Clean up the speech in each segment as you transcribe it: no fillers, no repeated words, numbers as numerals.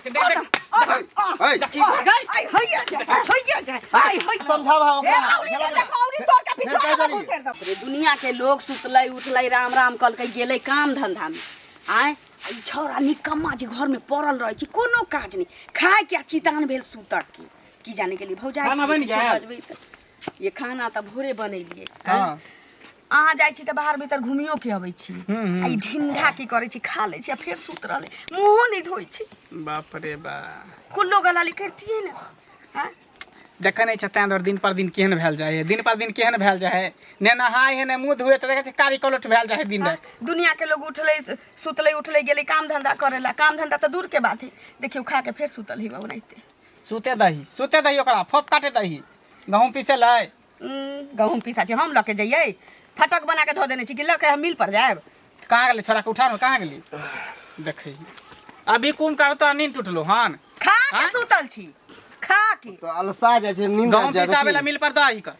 देख देख ऐ, देखी गई आई हैया जाए हैया जाए आई हैया समझावा ए ओकरा औरी ने देखो औरी तोड़ के फेर पिछुआ कहि के देली। घुसेर दो रे दुनिया के लोग सुतलै उठलै राम राम कहलकै गेलै काम धंधा में आय आ ई छौड़ा निकम्मा जे घर में पड़ल रहै छै कोनो काज नहि खाय के आ चितान भेल सुतक के की जाने गेली भौजाई खाना छियै, बनि किछो गेल? बजबै तऽ ये खाना तऽ भोरे बनेलियै हाँ। अहाँ जाइ छी तऽ बाहर भीतर घुमियो के अबै छी हम्म। आ ई ढिंढा की करै छी खा लै छी आ फेर सुत रहलै मुँहो नहि धोइ छै बाप रे बा कुल्लो गलाली करितियै ने आँय? देखै नहि छै तैं दुआरे दिन पर दिन केहन भेल जाइ है दिन पर दिन केहन भेल जाइ है ने नहाय है ने मुँह धोए तऽ देखै छै कारी कलोट भेल जाइ है दिन राति दुनिया के लोग उठलै सुतलै उठलै गेलै काम धंधा करै ला काम धंधा तऽ दूर के बात है देखियौ खा के फेर सुतल ही ओनाहिते सुते दही सुते दही ओकरा फोप काटे दही गहूँम पीसे लै गहूँम पीसा छै हम लऽ के जइयै फटक बना के धऽ देने छी कि लऽ के हम मिल पर जायब कहाँ गेलै छोड़ा के उठा ने कहाँ गेली देखै अभी कुम कर तोरा नींद टूटलो हन खा के आँय? सुतल छी खा के तऽ अलसा जाइ छै नींद गहूँम आबि जाइ पिसाबे ला छै मिल पर दही कर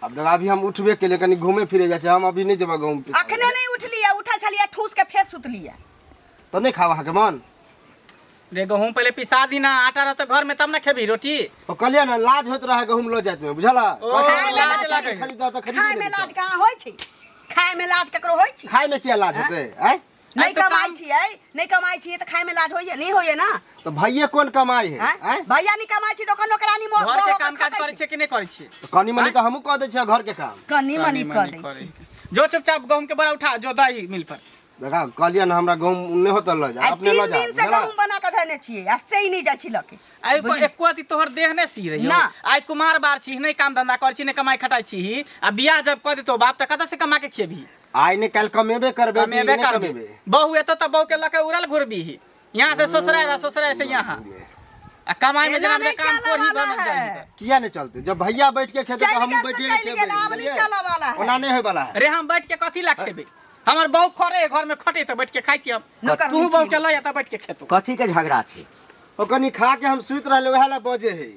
अब देखा अभी हम उठबे केलिए कनी घूमे फिरे जाइ छै हम अभी नहि जेबै गहूँम पिसाबे अखने नहि उठलियै उठल छलियै ठूस के फेर सुतलियै तऽ नहि खाब अहाँके मन रे गहूँम पहिले पिसा दी ना आटा रहतो घर में तब ना खेबी रोटी ओ कहलियै ने लाज होइत रहै गहूँम लऽ जाइत में बुझला ओ, कहै छै, लाज लागै। खरीद तऽ खरीद खाय में लाज कहाँ होइ छै खाय में लाज ककरो होइ छै खाय में किया लाज होतै आँय नहि तऽ कमाइ काम- छियै नहि कमाइ छियै तऽ खाय में लाज होइए नहि होइए ना तऽ भैये कोन कमाइ है आँय? आँय भैया नहि कमाइ छै तऽ ओकर नौकरानी मो घर के मोह काम काज खटै करै छै। छियै कि नहि करै छियै तऽ कनी मनी तऽ हमहूँ कऽ दै छियै घर के काम कनी मनी कऽ दै करै छै जो चुपचाप गहूँम के बोरा उठा जो दही मिल पर देखा कहलियै ने हमरा गहूँम नहि होतै लऽ जा आ अपने तीन लऽ जा दिन से बुझला गहूँम बना कऽ धयने छियै आ से ही नहि जाइ छी लऽ के आइ को एको अथी तोहर देह नहि सी रही ना। आइ कुमार बार छी नहि काम धंधा कर छी नहि कमाई खटाई छी आ बियाह जब कऽ देतो बाप तऽ कतऽ से कमा के खेबही आइ ने काल्हि कमेबे करबे कि कमेबे नहि करबी कमेबे बहू एतो तऽ बहू के लऽ के उड़ल घुरबीही यहाँ से ससुराल आ ससुराल से यहाँ आ कमाई में एना जेना नहीं काम चले कोढ़ी वाला बनल है। जाइ है। किया नहीं चलते जब भैया बैठ के खेते चलि तो हम गेल से बैठ के चलि खेबै गेल, आब नहीं बुझलियै? चलऽ वाला है। ओना नहीं होय वाला है रे हम बैठ के कथी ला खेबै हमर बहू खरे घर में खटे तऽ बैठ के खाइ छी हम नौकर तू नहि बहू छी। के लऽ आ तऽ बैठ के खेतो कथी के झगड़ा छै ओ कनी खा के हम सुति रहले वएह ला बजे है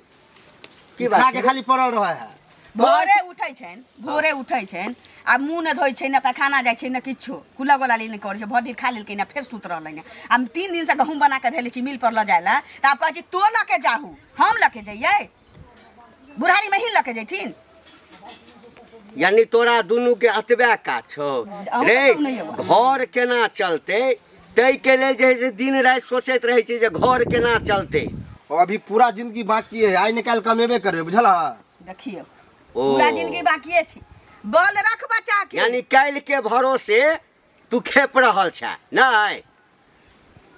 की बात खा के छै? खाली पड़ल रहे है भोरे उठै छनि भोरे उठै छनि आ मुँह नहि धोइ छै ने पैखाना जाइ छै ने किछो कुला गोलाली नहि करै छै भरि दिन खा लेलकै ने फेर सुति रहलै ने आ 3 दिनसँ गहूँम बना कऽ धैले छी मिल पर लऽ जाइ लए तऽ आब कहै छी तो लऽ के जाहू हम लऽ के जइयै बुढ़ारीमे ही लऽ के जैथिन यानी तोरा दुनू के एतबे काज छौ अहूँ रे तऽ सुनैये बा। घर केना चलतै ताहिके लेल जे है से दिन राति सोचैत रहै छै जे घर केना चलतै और अभी पूरा जिंदगी बाकी है आइ निकाल कमेबे करबे बुझल देखियौ ओ पूरा जिंदगी बाकिए छै बल रख बच्चा के यानी काल्हि के भरोसे तू खेप रहल छै नहि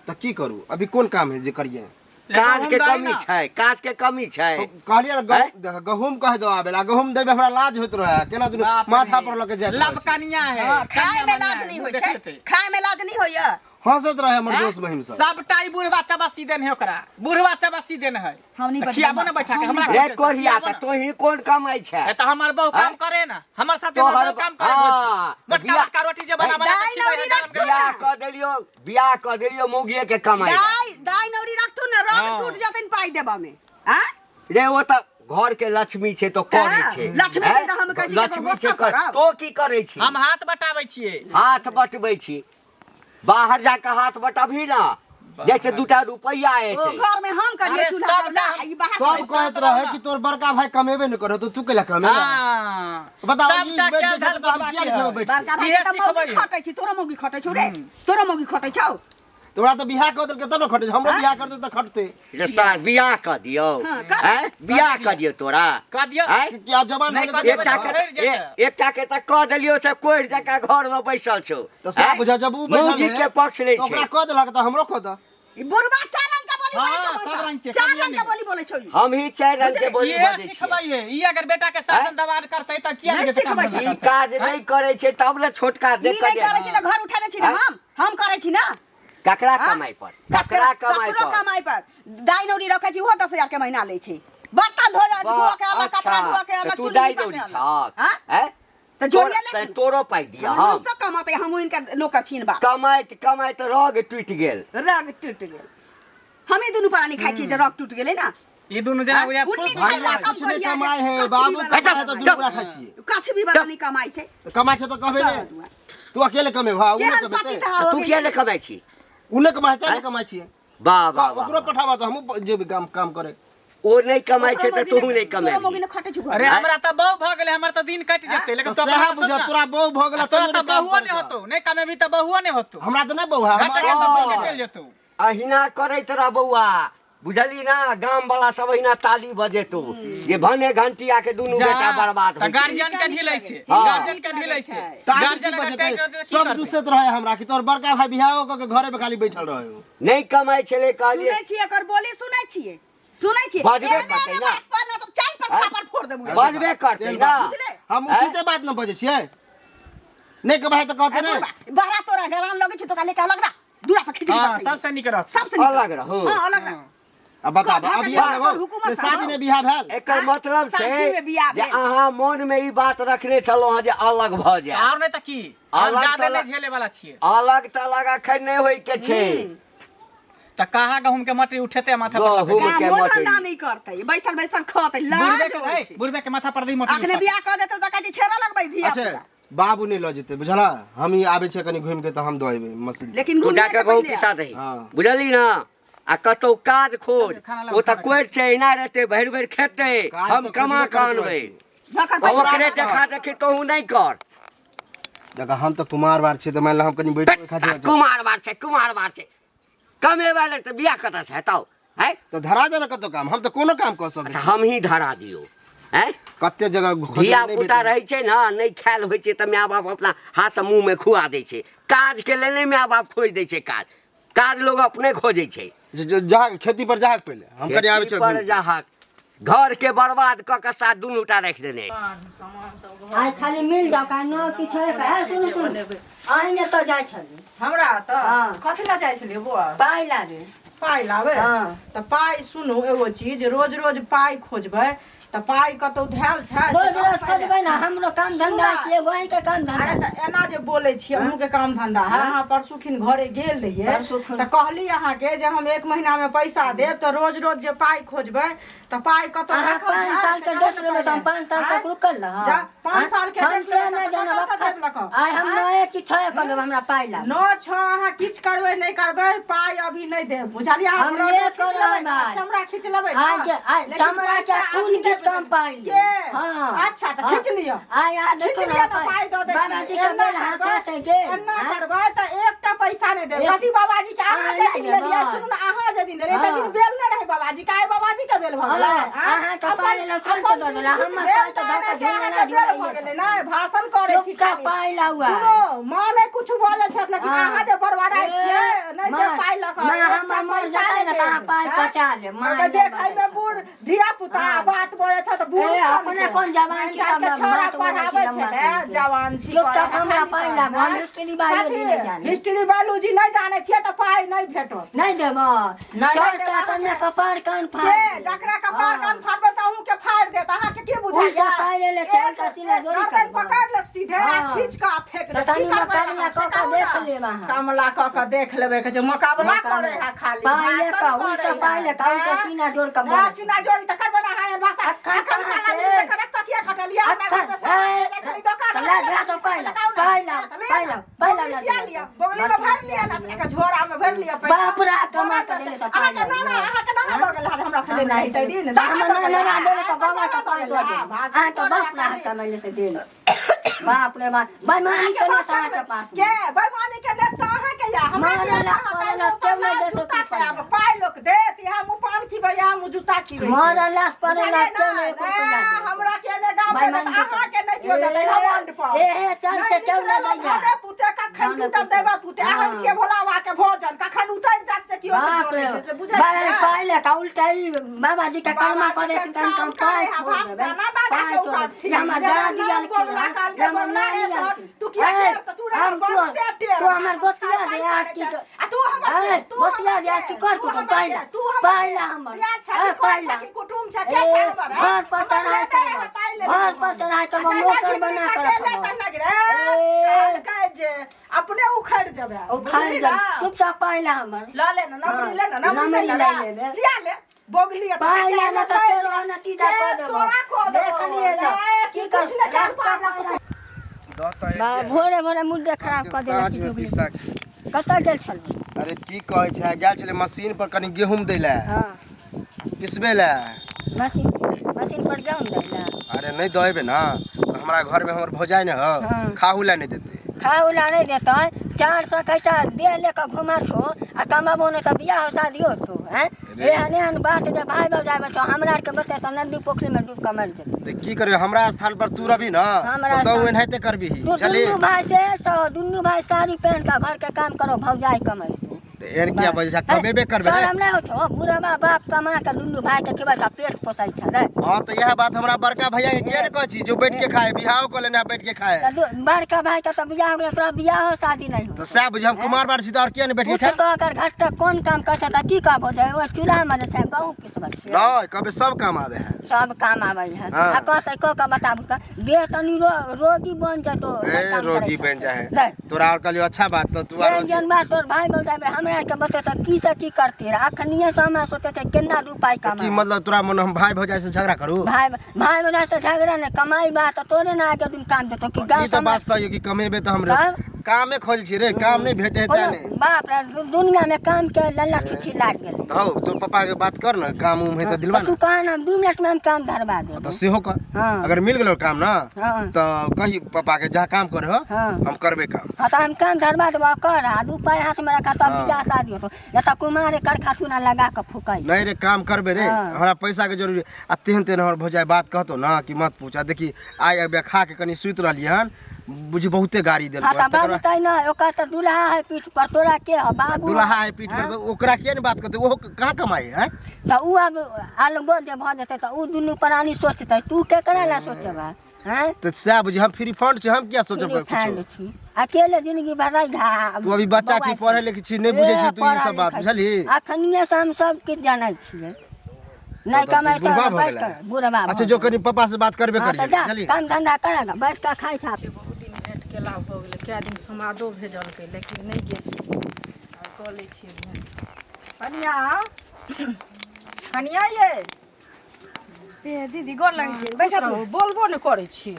तऽ की करू अभी कोन काम है जे करिए काज के कमी छै काज के कमी छै कहलियै ने आँय? गहूम कहि दो आबे ला गहूम देबे हमरा लाज होइत रहे केना दुनू माथा पर लऽ के जाइत रहै लब छी। कनिया है हाँ, खाय में कनिया लाज मनिया नहीं है, होइ मुँह छै देख लेतै। खाय में लाज नहीं होइया हंसैत रहे हमर दोस्त बहिन सब सबटा ई बूढ़ बच्चा बसी देन है ओकरा बूढ़ बच्चा बसी देन है हम नहीं तऽ बजबै खियाबो ना बैठा के हम हमरा नहीं रे कोढ़िया तऽ तोही कोन कमाइ छै ए तऽ हमर बहू काम आँय? करे ना हमर साथे हमर तोहर बहू काम करे हाँ, भोज के। मोटका बियाह- मोटका रोटी जे बना बना के दाइ खिबै है नौरी गरम रखतौ गरम। बियाह कऽ देलियो बियाह कऽ देलियो मौगिए के कमाइ लए। दाइ दाइ नौरी रखतू ना रग हाँ। टूट जतन पाई देबा में हां रे ओ तऽ घर के लक्ष्मी छै तऽ करै हाँ, छै लक्ष्मी छै तऽ हम कहै छी लक्ष्मी ककरो छै गोस्सा कर करब। तो की करै छी हम हाथ बटाबै छियै हाथ बटबै छी बाहर जाके हाथ बटबही ना जैसे दूटा रुपैआ ओ एतै घर में हम करिए अरे चूल्हा सब चौला काम- ई बाहर सब करिए। कहैत रहे कि तोर बड़का भाई कमेबे नहीं करे तो तू केला कमेबे हाँ। बताओ ई सबटा बैठ क्या के धर खेतै तऽ हम किया नहि खेबै बैठ के? बड़का भाई इहे के तऽ मौगी सिखबै है। खटै छी तोरो मौगी खटै छौ रे तोरो मौगी खटै छौ तोरा तऽ बियाह कऽ देलकै तब ने खटै छै हमरो बियाह करतै तऽ खटतै जे सार बियाह कऽ दियौ हाँ, कऽ आँय बियाह कऽ दियौ तोरा कऽ दियौ। आँय? कि आब जवान नहि भेलै कऽ तऽ देबै एकटा तऽ के भरि जेतै। एकटा के तऽ कऽ देलियौ से कोढ़ि जकाँ घरमे बैसल छौ तऽ सएह आँय? बुझा जब उ बैठल मौगी है के पक्ष लै तऽ ओकरा छै कऽ देलक तऽ हमरो कऽ दऽ ई बुढ़बा चार रंग के बोली बोलै छौ हाँ, सब रंग के, चार कमिया रंग के नहीं। बोली बोलै छौ ई। हम ही चारि रंग के बोली इहे बजै छियै सिखबै है ई अगर बेटा के शासन दबान करतै तऽ किया नहि नहि जेतै काम सिखबै धंधा छै। ई करतै? काज नहि करै छै तब ने छोटका ई देख नहि कऽ करै छी तऽ घर उठेने छी ने आँय? हम करै छी ना ककरा हाँ? कमाइ पर ककरा कमाइ ककरो पर कमाइ पर दाइ नौरी रखै छी ओहो 10,000 के महीना लै छै बर्तन धो धो के अलग कपड़ा धो के अच्छा अलग तू चुल्ही दाइ नीपा के दौड़ी अलग। छक हाँ? हैं? तऽ जोड़िए ले तोरो पाइ दिअ हम हम सब कमाते हम इनका नौकर छीन बा कमाइत कमाइत रग टूटि गेल रग टूट गेल हमे दुनू प्राणी खाइ छी जे रग टूट गेलै ना ई दुनू जना उहे उन्नी फूस खाइ ला भैया कम किछु नहि करिया जे, कमाइ है कछबी बाबू वाला कमाइ है तऽ दुनू चुप। गोरा खाइ छियै कछबी वाला नहि कमाइ छै तऽ कमाइ छै तऽ कहबै सब ने दुआ। तू अकेले कमेबा उ नहि केहन पति कमेतै था तऽ हो तू गेल किया नहि कमाइ छी उ नहि कमाइ तैं नहि कमाइ छियै वाह वाह वाह ओकरो पठाबा तऽ हमहूँ जेबै काम काम करे। ओ नहि कमाइ छै तऽ तोहू नहि तोरो कमेबही। मौगी ने खटै छौ घर। अरे हमरा तऽ बहु भऽ गेलै, हमर तऽ दिन कटि जेतै, लेकिन तऽ तू अपना सएह सोच बुझ ना। तोरा बहु भऽ गेला तोरा तैयो तऽ नहि काम बहुओ करै नहि छौ। होतौ, नहि कमेबही तऽ बहुओ नहि होतौ। हमरा तऽ नहि बहु है, घाटा हमरा के तऽ तऽ चलि जेतौ। अहिना करैत रह बौआ, बुझली ना? गाम वाला सब अहिना ताली बजेतौ जे भने घंटिया के दुनू जा, बेटा बर्बाद तऽ होइ छै। गार्जियन के ढिलै छै, हाँ। गार्जियन के ढिलै छै। ताली गार्जियन की अगर बजेतै? टाइट रहतै तऽ की सब करतै? दुसैत रहे हमरा कि तोहर बड़का भाई बियाहो कऽ के घरे पे खाली बैठल रहे हो। नहि कमाइ छलै कहलियै। सुनै छियै एकर बोली? सुनै छियै? सुनै छियै? बजबे एहने करतै एहने ना। बात पर ना तऽ चारि पर थापड़ फोड़ देबू। बजबे करतै ना। बुझले? हम उचिते बात न बजै छियै। नहि कमाइ तऽ कहतै नहि। बहरा तोरा गरान लगै छै, तो काले कहलक ना दूरा पर खिचड़ी हाँ, बरतै। सबसे नीक रहत। सबसे नीक। अलग रहू। हाँ, अलग रह। आ बता कथा अभी के लगो हुकुमत जे साहब। शादी ने बियाह भेल। एकर मतलब छै साझी मे बियाह जे भेल। अहाँ मन मे ई बात रखने छलहुँ हँ जे अलग भऽ जाय। आओर नहि तऽ की, हम अलग जादे तलग- नहि झेले वाला छियै। अलग तलग अखन नहि होइ के छै। तऽ कहाँ गहूम के मटरी उठेतै माथा पर गहूम लपेटतै? के कामो मटरी। धंधा नहीं करतै, बैसल बैसल खतै, बुढ़बे लाज के होइ छै। बुढ़बे के माथा पर दी मटरी अखने उठा। बियाह कऽ देतौ तऽ कहै छै छेड़ा लगबै धिया अच्छा पुता। बाबू नहि लऽ जेतै बुझला, हम ही आबै छियै कनि घुमि के तऽ हम दऽ अयबै मशीन। लेकिन तू घुमिए जाके के गहूम पहिले पिसा दही, हाँ। बुझली ना? आ कतौ काज खोज। खाना लाउ, ओ तऽ खाना। कोरि छै, एना रहतै, भरि भरि खेतै, काज हम तऽ कमा खोजबे कऽ करैत अनबै। रहै छी। जखन आ पैसा ओकरे रहत। देखा देखी तोहू नहि कर। देख हम तऽ कुमार बार छियै तऽ मानि लऽ हम कनि बैठबै खातिर। आ कुमार बार छै, कुमार बार छै, कमेबा नहि तऽ बियाह कतऽ से हेतौ? हैं? तऽ धरा दे ने कतौ काम, हम तऽ कोनो काम कऽ सकै अच्छा छी। हम ही धरा दियौ? हैं? कते जगह खोजबै धिया नहि पुता भेटै। रहै छै ने, नहि खायल होइ छै तऽ माय बाप अपना हाथसँ मुँहमे खुआ दै छै। काजके लेल नहि माय बाप खोजि दै छै काज, काज लोग अपने खोजै छै। जहाँ खेती पर जाहक पहिले, हम कनि आबै खेती छियै पर घुमि के। जाहक, घर के बर्बाद कऽ के साथ दुनू टा राखि देने। आइ खाली मिल जाओ का न किछो एक। ए सुनू सुनू, अहीं एतऽ जाइ छली? हमरा तऽ हाँ। कथी लए जाइ छलियै बौआ? पाइ लाबे। पाइ लाबै? हाँ। तऽ पाइ सुनू एगो चीज, रोज रोज पाइ खोजबै तऽ पाइ कतौ धयल छै से रोज कतौ रोज पाइ खोजबै ने, हमरो काम धंधा सुनू। छै एगो, अहींके काम अरे धंधा। तऽ एना जे बोलै छियै, अहूँके काम धंधा है। अहाँ परसुखिन घरे गेल रहियै परसुखिन। तऽ कहली अहाँके जे हम एक महीना में पैसा देब, तऽ रोज रोज जे पाइ खोजबै तऽ पाइ कतौ अहाँ राखल 5 छै, साल से के कहू डेट ने लेबै तऽ हम पहिले। 5 साल आँय? तक रुकल रहब। जा, 5 साल के हम डेट से लेबै नहि तऽ जानब। कतऽसँ देब लऽ कऽ? आइ हम आँय? नए कि छए कऽ देब, हमरा पाइ लाबू। 9 6 अहाँ किछु करबै नहि करबै, पाइ अभी नहि देब, बुझलियै? अहाँ हम ब्लड ले खींच कऽ लेबै रहब ने, आइ। चमड़ा खींच लेबै ने, आइ जे आइ लेकिन चमड़ा पैसा के खून अभी नहि घीच कऽ हम देब। पाइ लेब। के? हाँ। अच्छा तऽ हाँ। खींच लिअ। आइ आ खींच देखू लिअ ने तऽ पाइ दऽ दै छी। बाबाजी के एना बेल हाथ करबै, हाथ गेल। एना आँय? करबै तऽ एकटा पैसा नहि देब। एक- कथी बाबाजी के अहाँ अहाँ जे नहि दिन लेलियै, देबै। सुनू ने, अहाँ जे दिन लेलियै, ताहि दिन हाँ। बेल नहि रहै बाबाजी के, आइ बाबाजी के बेल भऽ गेलै? हाँ, आँय? अहाँ के अपन- पाइ लेलहुँ, तुरन्त अपन दऽ देलहुँ, दिन हमर भेल पाइ तऽ तऽ दऽ कऽ अहाँके झुलेला बेल भऽ झुलाइए गेलै सब। ने, भाषण करै छी चुपचाप खाली। पाइ लाउ आइ। सुनो माँ, नहि कुछ बजै छथि, लेकिन हाँ। अहाँ जे बड़बड़ाइ ए, छियै, नहि माँ, देब पाइ लऽ कऽ, माँ, एकटा हमर मर पैसा जेतै नहि ने तऽ अहाँ देब। पाइ आँय? पचा लेब। माँ कहलकै नहि देखै मे बजै बूढ़ धिया पुता हाँ। बात बजै छथि बूढ़ ए, सन अपने के। कोन जवान छी मानि तऽ के छौड़ा बात बजै छी पढ़ाबै लम्बा छै ने, सन के। जवान छी चुपचाप करै हमरा खाली पाइ तऽ, लाबू, हम आँय? हिस्ट्री बायोलॉजी कथी? नहि जानै। हिस्ट्री बायोलॉजी नहि जानै छियै तऽ पाइ नहि भेटत। नहि देबऽ? नहि चल देब चाचर में अहाँके। कपार कान फाड़ के देब। जकरा कपार हाँ। कान फाड़बै से अहूँ के फाड़ि देत, अहाँके की बुझाइया? उल्टा पाइ लेले छै, उल्टा सीधा जोड़ी गर्दन करबै। पकड़ि ले सीधे आ हाँ। खींच कऽ आ फेंक तऽ देत। की तनी करबै मोकाबला अहाँ से कऽ कऽ कहू देख ने? लेब अहाँ। कामला कऽ कऽ देख लेबै कहै छै, मोकाबला मोकाबला। करै है खाली, पाइ ले भाषण कऽ, उल्टा करै पाइ ले कऽ, उल्टा है। सीना जोड़ कऽ ना, बोलै। सीना जोड़ी तऽ करबै ने अहाँ एहन भाषा। अखन अखन कहाँ काला के? दिन के रास्ता किया कटलियै? हमरा अखन, घरमे सामान ए, लेने छली, दोकान तऽ मे ला, लेने जा तऽ छली, पाइ ला, लगाउ ने। पाइ ला, तऽ लिअ पाइ ने। ला, पाइ ला, बगली ला सिया दिअ। लिअ, बगलीमे भरि लिअ ने, तऽ एकर झोरामे भरि लिअ पैसा। बाप रे, कमा कऽ देले तऽ पाइ अहाँके ला नाना, लिअ। अहाँके नाना दऽ गेल हमरा से लेने है ताहि दिन। तऽ दादा हमर दऽ गेल नाना रहए। देले तऽ बाबा के पाइ दऽ देब। भाषण अहाँ तऽ करै बाप खाली। रे कमैले से देल। बाप रे बाप, बेईमानी केलहुँ तऽ अहाँके पास के बेईमानी के नेता अहाँके या हमरा मारे के ला, अहाँ पड़े ताहि ला, मुँह केओ पर नहि लाल देत जूता रुपैआ। खायब, पाइ लोक देत, इएह मुँह पान खिबै, इएह मुँह जूता खिबै छै। मरल लाश पड़ल बुझलियै लाश, केओ ने? नहि एको रुपैआ ए, देत। हमरा के ने गाम के बेईमानी देत, अहाँ के नहि केओ देतै घमंड पर। एहे चल से नहि केओ नहि निकलल दैया। धने पुते कखन धने टूटब पुते। देबा पुते, हाँ। हम छियै भोला बाबा के भोजन, कखन उतरि जायत से केओ नहि बाप जानै रे छै, से बुझै बाप, छियै? पाइ ले कऽ उल्टा ई बाबाजी के कलमा बाबाजी कऽ के देथिन तहन काम हम पाइ करे है, छोड़ भात देबै। दाना दाना पाइ के छोड़ उखाड़थिन। देबै। हमर जेना दादी नाम आलखिन बोगला हँ, काल के हमर बोगला नानी रे तोहर, आलखिन। तू किया ए, टेढ़ तऽ तू रे हम हमर तू वंश से टेढ़। तू हमर गोतिया पाइ दे करै आज की छै। आ तू हमर ए, के? तू गोतिया हमर दे आज के? की कर तू तू हमर पाइ के? ला, तू हमर पाइ के? ला हमर। बियाह छै ए, कि कोइ पाइ छै ला। कि कुटुम छै, के छै ए, हमर, ए? घर पर हमर चढ़ाइ लेने रहै, करब। ताहि लेने घर पर रहै। चढ़ाइ करब, अच्छा, मोकर एना बना घिनरी कऽ कटेले रखब। तहिना गिरे। ए। कहलकै जे अपने उखड़ि जेबै। उखाड़ि बुझली देब। ना? चुपचाप पाइ ला हमर। लऽ ले ना, नमरी हाँ, ले ना, नमरी नमरी ले लए ना, लेबै। सिया ले। बोगली है, पाइ ला ना तऽ के तोरो नतीजा कऽ देबौ। तोरा कऽ देबौ। देख लिए ना। ए, की की कर कुछ नहि कर रास्ता पाबै। पाइ ला। दऽ तऽ बा, भोरे भोरे मुद्दे खराब कऽ देलक। साँझमे पिसा कतऽ गेल छलहुँ? अरे की कहै छै, गेल छलै मशीन पर कनि गेहूँ दै लए। हाँ। पिसबै लए। मशीन मशीन पर जाऊं दै ला? अरे नहि दऽ एबै ने तऽ हमरा घरमे हमर भौजाइ ने हौ। हाँ। खाहू लए नहि देतै। खाओ ला नहीं देता? 400 कैसा देह लेकर घुमा छो आ कमाबो नहीं तऽ बियाह शादी होतो हैं? रे। एहन एहन बात जे भाई भौजाइ बच्चा हमरा आरके बते तऽ नदी पोखरि में डूब के मर जेतै। रे की करबै, हमरा स्थान पर तू रहबी ने हमरा तऽ तू स्थान- एनाहिते करबिही। तू बुझलही? दुनू भाई से सो दुनू भाई साड़ी पहन के घर के काम करो, भौजाइ कमाई। एहन किया बजै छै? कमेबे करबै रे। शरम नहि होइ छौ? बुढ़वा बाप कमा के दुनू भाई के खिबै छै, पेट पोसै छलै। हाँ तऽ इएह बात हमरा बड़का भैया के किया ने कहै छी जो बैठ के खाए, बियाहो कऽ लेने बैठ के खाए। तऽ बड़का भाई के तऽ बियाह हो गेलै, तोरा बियाहो शादी नहि हो। तऽ सएह बुझ, हम कुमार बार छी तऽ आओर किया ने बैठ के उठ खाए? कऽ अगर घर तक कोन काम करै छै तऽ की कहबो जे ओ चूल्हा मे जे छै गहूँ पिसबै छियै? नहि कहबै, सब काम आबै है। सब काम आबै है। हाँ। आ कहतै कऽ के बताबू तऽ देह तनी रोगी बन जेतो। ए रोगी बन जाए है तोरा और कहलियो अच्छा बात तऽ तू आर जेहन जेहन बात तोर भाई भौजाइ हमरा आरके बते तऽ की से की करती रहे। अखनिये से हमरा सोचे छै केना दू पाइ तऽ की कमाइ। मतलब तोरा मन हम भाई भौजाइ से झगड़ा करू? भाई भाई भौजाइ से झगड़ा नहि, कमाई बात तऽ तोरे ने आगे दिन काम देतो कि ई गाँव तऽ बात सही है कि कमेबे तऽ हम रे तब? कामे खोजै छी रे, काम नहि भेटे है तें नहि। बाप रे, दुनिया में काम के लल्ला छुछी लाग गेलै। तऽ हौ तोर पप्पा के बात कर न, काम उम है तऽ दिलवा तू न। कह ना, 2 मिनट में हम काम धरवा देब। तऽ सेहो कर। हाँ। अगर मिल गेलो काम न हाँ। तऽ कही पप्पा के जहाँ काम करे हो। हाँ। हम करबे काम। हाँ तऽ हम काम धरवा देबो, कर आ दू पाइ हाथ में रखा तब हाँ। बियाह शादी होतो, नहीं तऽ कुमारे करखा चूना लगा के फुकै। नहीं रे, काम करबे रे। हाँ। हमरा पैसा के जरूरी आ तेहन तेहन हमर भौजाइ बात कहतो ना कि मत पूछ। आ देखी आइ अबे खा के कनी सुति रहलियै हन, बुझी बहुते गाड़ी देलको। हाँ तऽ बाबू तै न, ओकर तऽ दूल्हा है पीठ पर, तोरा के हो बाबू? दुल्हा है पीठ पर तऽ ओकरा किया नहीं बात कहते? ओहो कहाँ कमाई है? तऽ उ आब अलगो जे भऽ जेतै तऽ उ दुनू प्राणी सोचतै, तू केकरा लए सोचबा हैं? तऽ सएह बुझी, हम फ्री फंड छी, हम किया सोचब फ्री कुछो? फंड छी, अकेले जिंदगी भर रही घा। तू अभी बच्चा छी, पढ़े लिखे छी, नहि बुझै छी तू ई सब बात, बुझलही? अखनिये से हम सब किछु जानै छियै। नहि तऽ तू कमाइ बुढ़बा तऽ भऽ बैठ गेलै। कऽ बुढ़बा भऽ अच्छा जो गेलै। कनी पप्पा से बात करबे हाँ तऽ करियै। जा। बुझलही? काम धंधा कर, बैठ कऽ खाइ छा। बहुत दिन भेँट केला भऽ गेलै, कए दिन समादो भेजलकै लेकिन नहि गेलियै। आब कऽ लै छियै भेँट। कनिया, कनिया ये। ए दीदी, गोर लगै छी, बैसा तू। रहू, बोलबो नहि करै छी।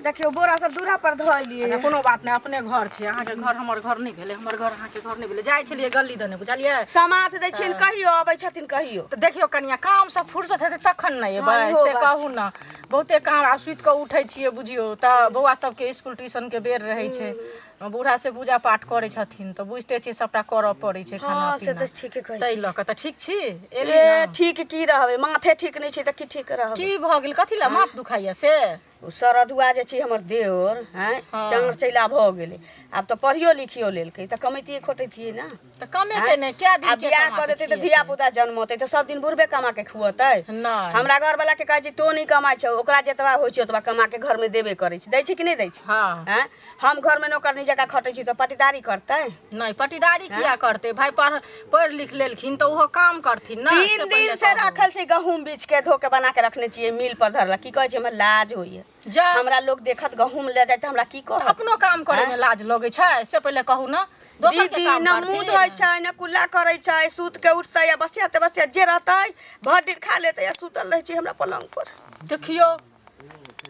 देखियौ, बोरा सब दूरा पर धोइलियै। अच्छा, कोनो बात नहि, अपने घर छै। अहाँके घर हमर घर नहि भेलै, हमर घर अहाँके घर नहि भेलै। जाइ छलियै गली दने, बुझलियै? समाद दै छियनि कहियो, अबै छथिन कहियो। तऽ देखियौ कनिया, काम सब फुर्सत हेतै तखन ने एबै। हँ, इहो से बात। कहू ने, बहुते काम। आब सुति कऽ उठै छियै बुझियौ तऽ बौआ सबके स्कूल ट्यूशनके बेर रहै छै, बूढ़ा से पूजा पाठ करै छथिन, तऽ बुझिते छियै सबटा करऽ पड़ै छै खाना हँ, से पीना। तऽ ठीके कहै ताहि छी। लऽ कऽ तऽ ठीक छी? एली ए ने? ठीक की रहबै, माथे ठीक नहि छै तऽ की ठीक रहबै? की भऽ गेल? कथी लए माथ दुखाइया से? ओ सरधुआ जे छै हमर देओर हैं। हाँ। चाँड़ चैला भऽ गेलै, आब तऽ पढ़ियो लिखियो लेलकै, तऽ कमैतियै खोटैतियै ने? तऽ कमेतै नहि कए दिन आ के बियाह कमा कऽ के देतै तऽ खिएतै? धिया पुता जन्मतै तऽ सब दिन बुढ़बे कमा के खुअतै? नहि। हमरा घरवला के कहै छै तो नहि कमाइ छौ, ओकरा जतबा होइ छै ओतबा कमा के घरमे देबे करै छै। दै छै कि नहि दै छै? हँ। आँय, हम घरमे नौकरनी जकाँ खटै छी तऽ पटीदारी करतै? नहि, पटीदारी किया करतै भाय? पढ़ पढ़ि लिख लेलखिन तऽ ओहो काम करथिन ने। तीन से दिन पहिले से कहू। राखल छै गहूम, बीछ के धो के बना के रखने छियै मिल पर धरला। की कहै छै, हमरा लाज होइए। जा। हमरा लोग देखत गहूम ले जाय तऽ हमरा की कहत? अपनो काम करे में लाज लगै छै, से पहिले कहू ने, दोसर के दीदी, काम न मुँह करथिन? धोइ छै न कुल्ला करै छै, सुत के उठतै आ बसिया तबसिया जे रहतै भरि दिन खा लेतै आ सुतल रहै छै हमरा पलंग पर। देखियौ,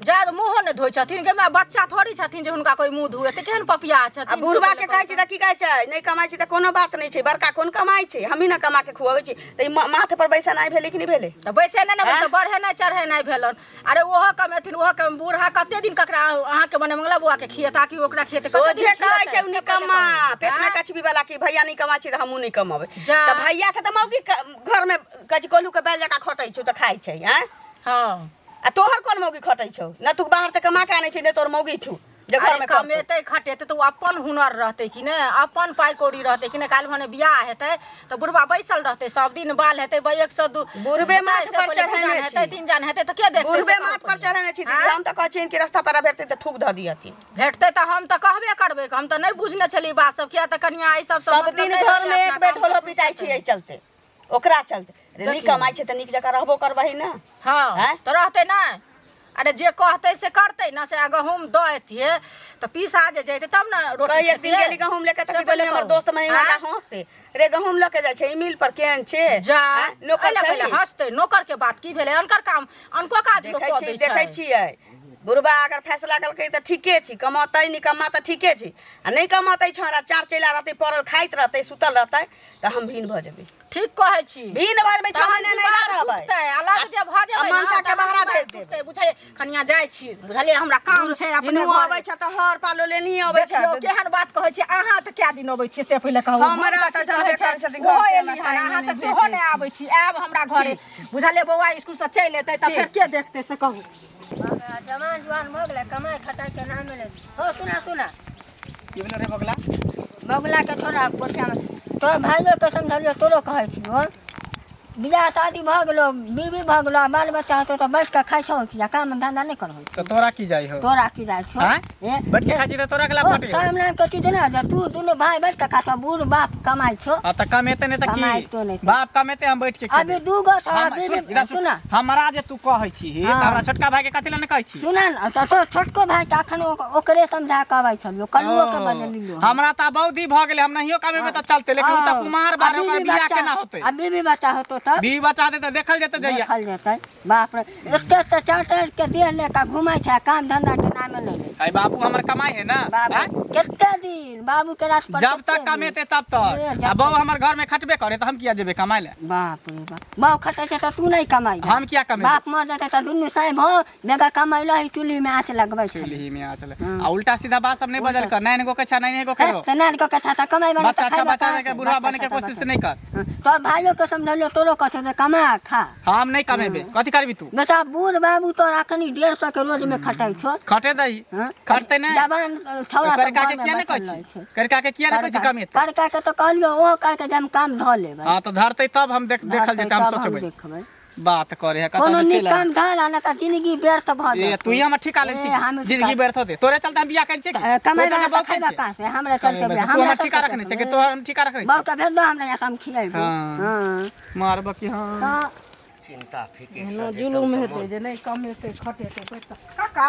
जाय मुँहो नहि धोइ छथिन गे माय, बच्चा थोड़ी छथिन जे हुनका कोइ मुँह धुएतै। केहन पपिया आ छथिन से बुढ़बा पहिले के कहै छी तऽ की कहै छै, नहि कमाइ छी तऽ कोनो बात नहि छै, बड़का कोन कमाइ छै, हमही ने कमा के खुअबै छी। तऽ ई माथ पर बैसनाइ भेलै कि नहि भेलै? तऽ बैसे नहि ने आँय? तऽ बढ़े नहि चढ़े नहि भेलन। अरे ओहो कमेथिन, ओहो कम, बूढ़ा कते दिन ककरा अहाँके मने मंगला बौआ के खिएता कि ओकरा खिएते? कते दिन सोझे कहै खिएतै? छै उ से पहिले निकम्मा कहू। पेट में आँय? कछबी वाला कि भैया नहि कमाइ छै तऽ हमहूँ नहि कमेबै। जा। तऽ भैया के तऽ मौगी घर में कहै छै कोल्हू के बैल जकाँ खटै छौ तऽ खाइ छै। आँय? हँ। आ तोहर कोन मौगी खटै छौ? न तू बाहर से कमा के आनै छै, ने तोहर मौगी छौ जे घर अरे में करतौ। कमेतै खटेतै तऽ ओ अपन हुनर रहतै कि नहि, अपन पाइ कौड़ी रहतै कि नहि? काल्हि भने बियाह हेतै तऽ बुढ़बा बैसल रहतै सब दिन? बाल हेतै 102 बुढ़बे हेतै, माथ से पर पहिले दू चढ़ेने जान हेतै, छी। तीन जान हेतै तऽ के देखतै? बुढ़बे से कहू माथ पर पहिले। चढ़ेने छी दीदी। आँय? हम तऽ कहै छियनि कि रास्ता पर भेटतै तऽ थूक धऽ दिहथिन। भेटतै तऽ हम तऽ कहबे करबै। हम तऽ नहि बुझने छलियै बात सब, किया तऽ कनिया एहि सब सब दिन घर में एक बेर ढोलो पिटाइ छी एहि चलते, ओकरा चलते। रे नीक देखियौ। कमाइ छै तऽ नीक जकाँ रहबो करबही ने। हँ। आँय? तऽ रहतै नहि? अरे जे कहतै से करतै ने। से गहूँम दऽ एतियै तऽ पीसा जे जैतै तब ने रोटी कही एक दिन खेतियै। गेली गहूम लेके तऽ से की पहिले देली हमर कहू। दोस्त महिमा आँय? हंसे रे, गहूम लऽ के जाइ छै ई मिल पर, केहन छै? जा। आँय? नौकर एहि लए छै? पहिले हँसतै। नौकर के बात की भेलै? अनकर काम अनको काज लोक देखै कऽ छी दै देखै छै। छियै। बुढ़बा अगर फैसला केलकै तऽ ठीके छै, कमतै निकम्मा तऽ ठीके छै, आ नहि कमतै छौड़ा, चार चेला रहतै, पड़ल खाइत रहतै, सुतल रहतै, तऽ हम भिन्न भऽ जेबै। ठीक कहै छी। भिन्न भऽ जेबै, 6 महीना नैहरा रहबै। टूटतै अलग जे भऽ जेबै आ मनसा के बहरा भेज देबै। बुझलियै? कनिया जाइ छी, बुझलियै, हमरा काम छै अपने हिनू घरे। अबै छै तऽ हर पालो लेनही अबै छै। देखियौ केहन बात कहै छी अहाँ, तऽ कए दिन अबै छियै से पहिले कहू। हमरा हम तऽ की कहै जनबे करै छै, छथिन, ओहो घर से एली हमरा हन, टाइमे अहाँ तऽ नहि सेहो भेटै नहि छै। आबै छी। आयब हमरा घरे, बुझलियै? बौआ स्कूल से चलि एतै तऽ फेर के देखतै से कहू। जवान जुआन भऽ गेलै, कमाइ खटाइ के नाम मिलै। हो, सुना सुना। की भेलो रे बगला? बगुला के थोड़ा पोठियामे तोर भाइयो के समझलियो, तोरो कहै छियो, बियाह शादी भऽ गेलो, बीबी भऽ गेलो, बाल बच्चा हेतौ तऽ बैठ कऽ खाइ छौ कि काम धंधा नहि करहो? तऽ तोरा की जाइ हो? तोरा की जाइ छौ? आँय? ए, बैठ के खाइ छी तऽ तोरा के लाभ ओ, कटै हो? शर्म नाम के चीज ने जे तू दुनू भाय बैठ कऽ खा छौ, बूढ़ बाप कमाइ छौ। आ तऽ कमेते नहि तऽ कमाइतो की नहि। बाप कमेते, हम बैठ के अभी खेबै। दू गो छौ हम- सुन, बीबी इधर सुन। सुना। हमरा जे तू कहै छी तऽ हाँ। हमरा छोटका भाई के कथी लए नहि कहै छी? सुना ने, तऽ तो छोटको भाय तऽ अखन ओकरे समझा कऽ अबै छलियो, कलुओ के बजलियो। हमरा तऽ बौद्धि भऽ गेलै, हम नहियो कमेबै तऽ चलतै, लेकिन ओ तऽ कुमार बारे, ओकर बियाह केना होतै? आ बीबी बच्चा होतो तब? बीवी बच्चा हेतै तऽ देखल जेतै जहिया देखल जेतै। बाप रे, एते एते चार चार के देह ले कऽ घुमै छै, काम धंधा के नामे नहि लै। अरे बाबू हमर कमाई है ना। बाबू आँय? कते दिन बाबू के रात पर जब कते तक दिन? कमेते तब तक। ए, जब आ बहू तक। हमर घर में खटबे करे तऽ हम किया जेबै कमाइ लए? बाप रे बाप, बाप खटै छै तऽ तू नहि कमाइ? हम किया कमेबै? बाप मर जेतै तऽ दुनू साँय भऽ बेगर कमैलो ही चूल्ही में आँच लगबै छै। चूल्ही में आँच लग- आ उल्टा सीधा बात सब नहीं बजल कर। नाइन गो के छा, नाइन गो के रो। तऽ नान कऽ के छा कमाइ बना बच्चा अच्छा बच्चा के बुढ़वा बने के कोशिश नहीं कर। तोर भाइयो के समझलियो, तोरो कहछौ जे कमा खा। हम नहीं कमेबे, कथी करबी तू? बेटा, बूढ़ बाबू तोर अखनी 150 के रोज में खटै छौ। खटे दही। हाँ? खटते नहीं। जवान छौड़ा सब करका के घर में किया नहीं कहै बैठल रहै छी? छै। करका के किया नहीं कहै छी कमेते? करका के तऽ कहलियो, ओहो कहलकै जे हम काम धऽ लेबै। हाँ तऽ धरतै तब हम देख देखल धरतै जेतै, हम तब हम सोचबै। देखबै। बात करे है कोनो कतऽ से नीक चलि काम धर आ नहि तऽ जिंदगी व्यर्थ भऽ ए जेतै। तू ही हमर ठिका ले छी। ए, हम जिंदगी व्यर्थ होते, तोरे चलते हम बियाह करै छी की? कमाइ तोरे चलते वाला तऽ बहुत खैबा छी। कहाँ से? हमरा चलते कमेबै बियाह, तू हमरा हमर ठिका चलते रखने छै कि कमेबै। तोहर हम ठिका रखने बाउ छी? के भेज दो हमरा यहाँ, तऽ हम खियेबै। हाँ। हाँ। मारब की? हाँ। तऽ चिंता फिकिर एहनो से जुलुम एकदमसँ हेतै मोन- जे नहि कमेतै खटेतै पैसा। काका,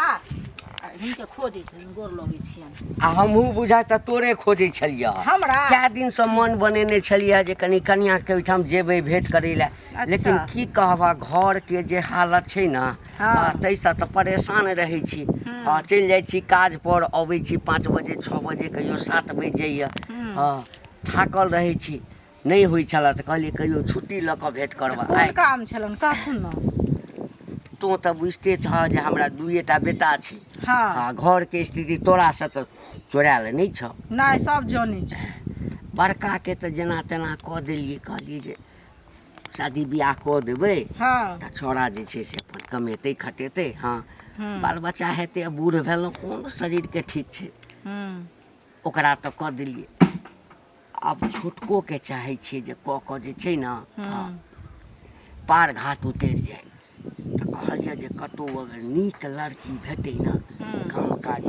आ हिनके खोजै छथिन, गोर लगै छियनि। आ हमहूँ बुझाय तऽ तोरे खोजै छलियै। हमरा? कए दिनसँ मन बनेने छलियै जे कनि कनियाँके ओहिठाम जेबै भेँट करै लए, लेकिन की कहबह, घरके जे हालत छै ने, हाँ। ताहिसँ तऽ परेशान रहै छी। हँ, चलि जाइ छी काज पर, अबै छी 5 बजे, 6 बजे, कहियो 7 बाजि जाइए। हँ, थाकल रहै छी, नहि होइ छलए, तऽ कहलियै कहियो छुट्टी लऽ कऽ भेँट करबह। कोन आइ काम छलनि, कहथुन ने। तोँ तऽ बुझिते छह जे हमरा दुइएटा बेटा छै। हाँ। आ घरके स्थिति तोरासँ तऽ चोरायल नहि छह। नहि, सब जनै छै। बड़काके तऽ जेना तेना कऽ देलियै, कहलियै जे शादी बियाह कऽ देबै। हाँ। तऽ छौड़ा जे छै से अपन कमेतै खटेतै। हँ, बाल बच्चा हेतै। आ बूढ़ भेलहुँ, कोन शरीरके ठीक छै। हूँ। ओकरा तऽ कऽ देलियै, आब छोटकोके चाहै छियै जे कऽ कऽ जे छै ने, हँ, पार घाट उतरि जाय। तऽ कहलियै जे कतहु अगर नीक लड़की भेटै ने काम काज,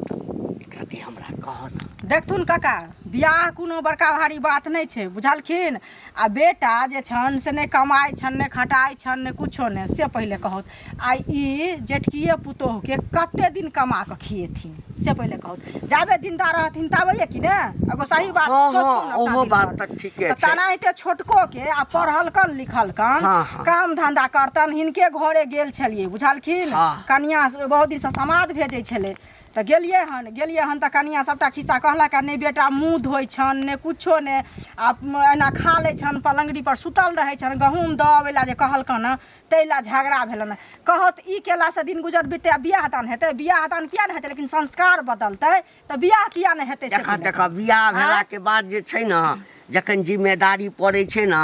तऽ एकरत्ती हमरा कहऽ ने। देखथुन काका, बियाह कोनो बड़का भारी बात नहि छै, बुझलखिन? आ बेटा जे छनि से नहि कमाइ छनि, नहि खटाइ छनि, नहि कुछो नहि, से पहिले कहौथ। आ ई जेठकिए पुतोहुके कते दिन कमा कऽ खिएथिन, से पहिले कहौथ। जाबे जिन्दा रहथिन ताबे कि ने एगो सही बात। हँ, हँ, सोचथुन अपना ओहो दिल बात पर। तऽ ठीके तऽ छै। तेनाहिते छोटको के आ पढ़लकन लिखलकन, हाँ, हाँ। काम धंधा करतन। हिनके घरे गेल छलियै, बुझलखिन? हाँ। कनिया बहुत दिनसँ समाद भेजै छलै, तऽ गेलियै हन, गेलियै हन तऽ कनिया सभटा खिस्सा कहलक। आ नहि बेटा मुँह धोइ छनि, नहि कुछो नहि, आ एना खा लै छनि, पलङ्गड़ी पर सुतल रहै छनि। गहूँम दऽ अबै लए जे कहलकनि हँ, ताहि लए झगड़ा भेलनि। कहत ई केलासँ दिन गुजर बिततै आ बियाह दान हेतै? बियाह दान किया नहि हेतै? लेकिन संस्कार बदलतै तऽ बियाह किया नहि हेतै से देखऽ पहिले देखऽ, बियाह भेलाके बाद जे छै ने, जखन जिम्मेदारी पड़ै छै ने,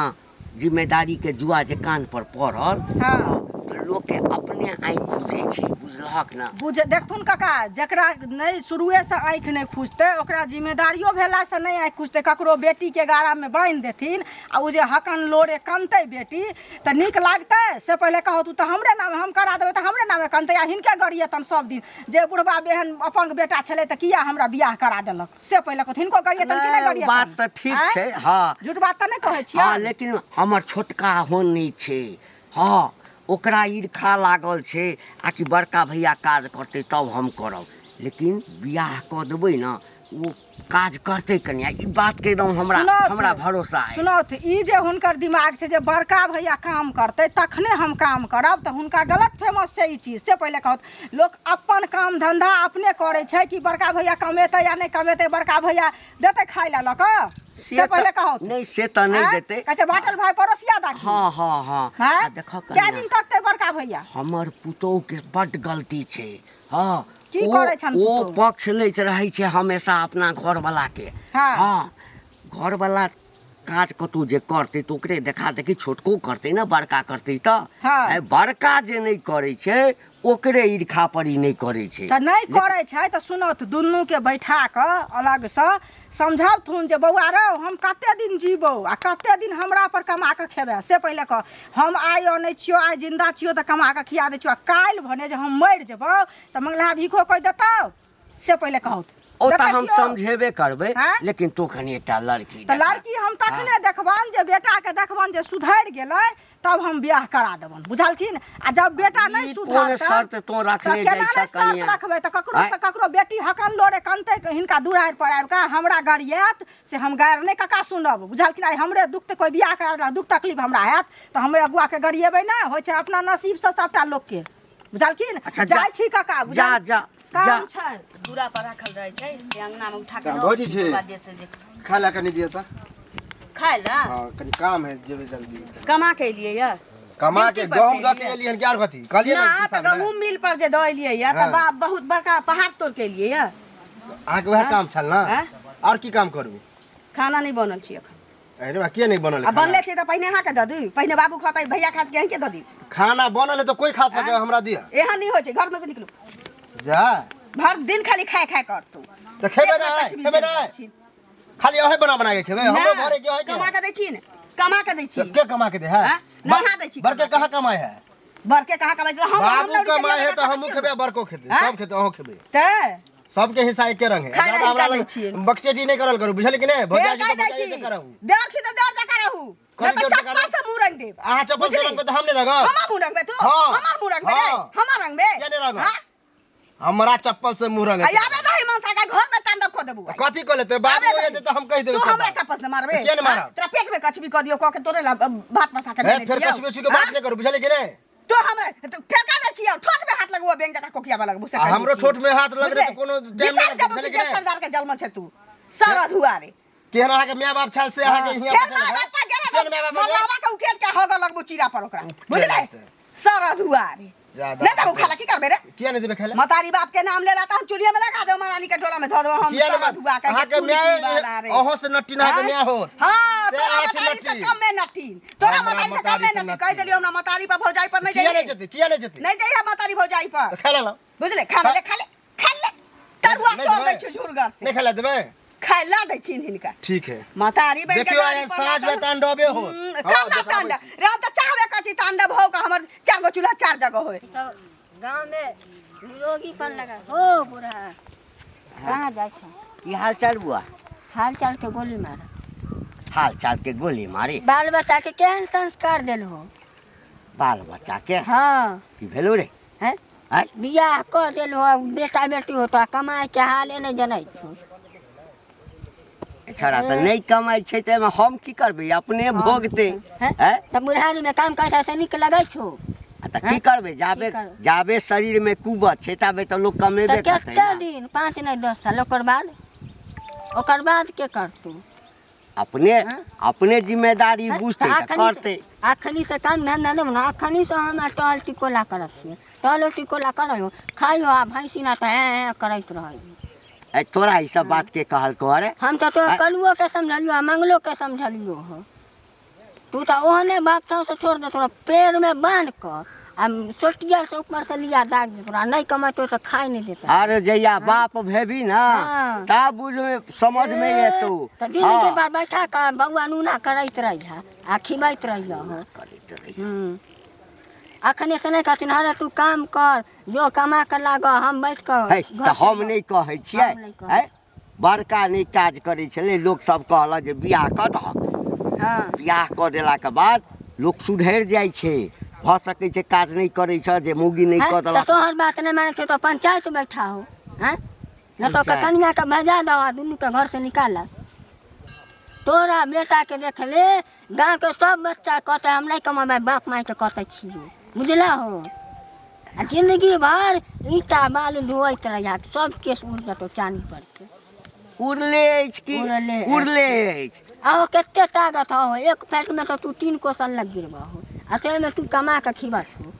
जिम्मेदारीके जुआ जे कान पर पड़ल, हाँ। तऽ लोकके अपने आँखि खुजै छै, बुझलहक ने? बुझ देखथुन काका, जकरा नहि शुरुएसँ आँखि नहि खुजतै, ओकरा जिम्मेदारियो भेलासँ नहि आँखि खुजतै। ककरो बेटीके गारामे बान्हि देथिन आ ओ जे हकन लोरे कनतै बेटी, तऽ नीक लागतै से पहिले कहू तू? तऽ हमरे नामे हम करा देबै तऽ हमरे नामे कनतै आ हिनके गरियेतन सब दिन जे बुढ़बा एहन अपंग बेटा छलै तऽ किया हमरा बियाह करा देलक, से पहिले कहू, हिनको गरियेतन कि नहि नहि, गरियेतन? बात तऽ ठीक आँय? छै, हँ। झूठ बात तऽ नहि कहै छियै? हँ, लेकिन हमर छोटका होन नहि छै। हँ, ओकरा ईर्खा लागल छै आ कि बड़का भैया काज करतै तब हम करब। लेकिन बियाह कऽ देबै ने ओ काज करतै कनिया ई बात के एकदम हमरा सुनौथ, हमरा भरोसा है सुनौथ ई जे हुनकर दिमाग छै जे बड़का भैया काम करतै तखने हम काम करब तऽ हुनका गलत फेमस छै ई चीज से पहिले कहत लोक अपन काम धंधा अपने करै छै कि बड़का भैया कमेतै या नहि कमेतै बड़का भैया देतै खाइ लए लऽ कऽ से तऽ- पहिले कहत नहि से तऽ नहि आँय? देतै कहै छै बाटल भाई पड़ोसिया दाखी हँ हँ हँ हैं? आ देखऽ कए कनिया दिन तकतै बड़का भैया हमर पुतोहु के बड्ड गलती छै हँ की ओ- करै छनि ओ पुतोहु? पक्ष लैत रहै छै हमेशा अपना घरवला के हँ। हँ घरवला काज कतहु जे करतै तऽ ओकरे देखा देखी छोटको करतै ने बड़का करतै तऽ हँ। आइ बड़का जे नहि करै छै ओकरे ईर्खा पर ई नहि करै छै तऽ नहि करै छै तऽ सुनौथ दुनूके बैठा कऽ अलगसँ समझौथुन जे बौआ रौ हम कते दिन जीबौ आ कते दिन हमरा पर कमा कऽ खेबै से पहिले कह हम आइ अनै छियौ आइ जिन्दा छियौ तऽ कमा कऽ खिया दै छियौ आ काल्हि भने जे हम मरि जेबौ तऽ मंगला भीखो कहि देतौ से पहिले कहौथ ओ तऽ देखै हम छियौ? समझेबे करबै आँय? लेकिन तू कनि एकटा लड़की तऽ देखा। लड़की हम तखने देखबनि जे बेटाके देखबनि जे सुधरि गेलै तब हम बियाह करा देबनि बुझलखिन आ जब बेटा नहि ई कोन सुधरतनि शर्त तों रखने तऽ जाइ केना छह नहि शर्त कनियाँ? रखबै तऽ ककरो आँय? से ककरो बेटी हकन लोरे कनतै हिनका दुरारि पर आबि कऽ हमरा गरियात से हम गारि नहि कका सुनब बुझलखिन आइ हमरे दुख तऽ कोइ बियाह करा देलक दुख तकलीफ हमरा हैत तऽ हम अगुआके गरियेबै नहि होइ छै अपना नसीबसँ सभटा लोकके बुझलखिन अच्छा, जा। जाइ छी काका बुझल जा, जा, काम जा। छै दूरा पर राखल रहै छै से अंगना में उठा के तऽ दऽ भौजी छी। ओकर बाद जे से जे खाय ला कनि दिअ तऽ खाय ला हँ कनि काम है जेबै जल्दी कमा के एलियै यऽ कमा के ड्यूटी पर गहूम से दऽ के एलियै। एलियै हन कि आर कथी कहलियै ना ने तऽ पिसाब लए। गहूम मिल पर जे दऽ एलियै यऽ तऽ हाँ। बाप बहुत बड़का पहाड़ तोड़ के एलियै यऽ अहाँके वएह काम छल ने हाँ? आओर की काम करू खाना नहि बनल छै एखन अरे बा किया नहीं बनल आ है खाना? बनले छै तऽ पहिने अहाँके दऽ दी पहिने बाबू खतै भैया खात कि अहींके दऽ दी खाना बनल है तो कोई खा सके हमरा दिया एहन नहि होइ छै घरमे से निकलू जा भर दिन खाली खाय खाय कर तू तऽ खेबै पेटमे नहि कछुबी खेबै भेल नहि छी। खाली अहे बना बना के खेबै हमरो ना, घरे के है कमा के के दै छी ने कमा के दै छी तो के कमा के दे है हाँ? नहा दै छी बड़के कमा के। कहाँ कमाए है बड़के कहाँ कमाइ छै हम हम बाबू लौड़ी के कमाए है जगह तो हमहूँ खाइ खेबै बड़को खेतै हाँ? सब खेतै अहूँ खेबै तऽ सबके हिस्सा एके रंग है खाय ला ज्यादा हमरा हिनका दै लग छियै। बकचेटी नहीं करल करू बुझल कि नहीं भौजाई फेर जी कहि तो दै भौजाई छी से करहु देर छी तऽ देर जकाँ रहू कथी नहि तऽ देर जकाँ चप्पल से मुँह रंग देब अहाँ चप्पल से बुझली? रंगबै तऽ हम नहि रंगब हमर मुँह रंगबै तू हाँ। हमर मुँह रंगबै रे हाँ। हमर रंगबै किया नहि रंगब? हाँ? हमरा चप्पल से मुँह रंग आ आबे दही मनसा के घर में तांडव कऽ देबू आइ। कथी कऽ लेतै बाबू आबे दही। एतै तऽ हम कहि देबै तू सब हमरा बात। चप्पल से मारबे किया नहि मारब? हाँ? तोरा पेट में कछबी कऽ दियौ कऽ के तोरे ला भात पसा के हे देने फेर छियौ। कछबे छू के बात हाँ? नहीं करू बुझलियै कि नहि तो हमरा तो फेर का दै छियौ ठोठ में हाथ लगबो बैंक जका कोकिया वाला लगबो से आ कहि दै हमरो छियौ। ठोठ में हाथ लगलै तऽ बुझले? कोनो टाइम बिसरि नहि लगतै, जेबौ बुझलियै कि कि नहि? सरदार के जन्म छै तू सर अधुआ रे केहन अहाँके माय बाप छल से अहाँके हियाँ फेर पठेलक माय है? बाप पर गेलै केहन माय बाप गेलै? मलहवा के उखेड़ के हगऽ लगबो चीरा पर ओकरा बुझले लगतै। सर अधुआ रे ज्यादा नहि देबो खाला की करबे रे किया नहि देबै खाय लए? मतारी बाप के नाम लेला तऽ हम चूल्हे में लगा देबो महारानी के डोला में धऽ देबो हम किया सर नहि अधुआ के अहाँके माय अहों से नट्टी अहाँके माय होत हाँ से तोरा अहाँ से मतारी से नट्टी। कम में नट्टी तोरा हमरा मतारी से कम मतारी में से नट्टी कहि नट्टी। देलियो हमरा मतारी पर भौजाई पर नहीं किया नहि जाइए जेतै किया नहि जेतै नहीं जाइए मतारी भौजाई पर तऽ खाय लए लाउ। बुझले खा ले खा ले खा ले तरुआ नहि तोड़ देबै? दै छियौ झुरगर से नहि खाय लए देबै खाय ला दै छिन हिनका ठीक है मतारी बन के देखियौ गाड़ी आइ पर साँझ में लागल। तांडवे होत। हाँ, करना देखाबै तांडव रे हम तऽ चाहबे करै छी तांडव हो के हमर चार गो चूल्हा चार जगह होय सब गाँव में निरोगीपन लगा हो बूढ़ा कहाँ जाइ छ की हाल चाल बुआ हाल चाल के गोली मार हाल चाल के गोली मारी बाल बच्चा के केहन संस्कार देल हो बाल बच्चा के हाँ की भेलो रे हैं आँय? बियाह कऽ देल हो बेटा बेटी हो तो कमाए के हाले नहि जनै छौ छड़ा तऽ नहि कमाइ छै तऽ एहिमे हम की करबै अपने भोगतै हैं? हैं तऽ बुढ़ारी में काम करै से नीक लगै छौ आ तऽ की करबै जाबे की करबै? जाबे शरीरमे कुवत छै ताबे तऽ लोक कमेबे तऽ करतै कते ने। दिन 5 नहि 10 साल ओकर बाद ओकर बाद के करतौ अपने हाँ? अपने जिम्मेदारी हैं? बुझतै तऽ तऽ अखनी से- करतै अखनी से काम धंधा लेब ने अखनी से हम टहल टिकोला करत छियै टहलो टिकोला करल खाइयो आ भैंसी ना तऽ हैं हैं करैत रहै ए तोरा ई सब बात के कहलको अरे हम तऽ तोरा आ- कलुओ के समझलियो आ मंगलो के समझलियो हो तू तऽ ओहने बाप छौ से छोड़ दे तोरा पैर में बांध कऽ आ सोटिया से ऊपर से लिया दाग दे तोरा नहीं कमेतो तऽ खाइ नहीं देता अरे जहिया बाप भेबी ना हाँ। तब बुझ में समझ में एतौ तऽ दिन हाँ। के बाद बैठा कऽ बौआ नूना करैत रहिहा आ खिबैत रहिहा हो करैत रही। अखने से नहीं कहथिन हरे तू काम कर जो कमा के लाग हम बैठ कऽ है घर तऽ हम से- नहि कहै छियै हम नहि कहै। है बड़का नहि काज करै छलै लोक सब कहलक जे बियाह कऽ दहक हाँ बियाह कऽ देलाके बाद लोक सुधरि जाइ छै भऽ सकै छै काज नहि करै छ जे मौगी नहि हैं? कऽ तऽ देलक तोहर बात नहि मानै छै तऽ पंचायत बैठा हो हैं न तऽ ओकर कनिया के भेजा दहो आ दुनू के घर से निकाल तोरा बेटा के देख ले गाँव के सब बच्चा कहते हम नहीं कमाबै बाप माय के कहते छियो बुझला हो आ जिंदगी भर ईटा बालू धोइत रहिया सब केस उड़ जेतौ चानी पर के उड़ले अछि कि उड़ले अछि। उड़ले अछि आहो कते ताकत हो एक फैट में तो तू तीन कोसल लग गिरबहो आ ताहिमे तू कमा के खिबस हो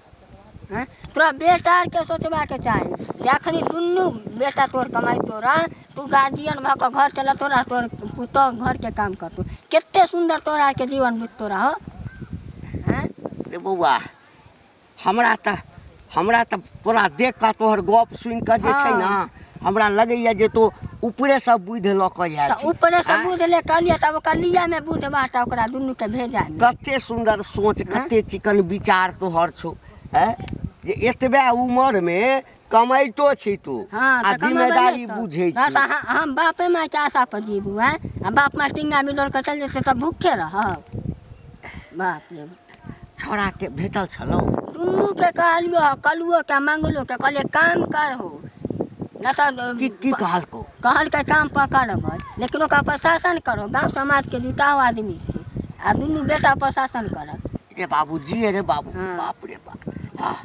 हैं तोरा बेटा आरके सोचबाके चाही जे अखनी दुनू बेटा तोर कमाइ तोरा तू गार्जियन भऽ कऽ घर चला तोरा तोर पुतोह घरके काम करतौ कते सुन्दर तोरा आरके जीवन बीततो रहो हैं रे बौआ हमरा तऽ हमरा तऽ तोरा देख कऽ तोहर गप सुनि कऽ जे छै ने हमरा लगैया जे तो ऊपरेसँ बुद्धि लऽ कऽ आयल तऽ छी ऊपरेसँ आँय? बुध ले कहलियै तब ओकर लियामे बुध बाटा ओकरा दुनूके भेजा कते सुन्दर सोच कते चिकन विचार तोहर छौ हैं जे एतबे उमरमे कमाइतो छी तू हाँ आ तऽ कमेबै जिम्मेदारी नहि तऽ। बुझै हाँ, छी तऽ हम बापे मायके आशा पर जीबू आँय आ बाप माय टिंगा बिलोर कऽ चलि जेतै तऽ भूखे रहब बाप रे छौड़ा के भेटल छलौ दुनू के कहलियो हँ कलुओ के मंगलो के कहलिए काम करहो न तऽ की की कहलको कहलकै काम पकड़बै लेकिन ओकरा प्रशासन करो गाँव समाज के जुटाओ आदमी के आ दुनू बेटा प्रशासन करत रे बाबू जी रे बाबू हाँ। बाप रे बाप हाँ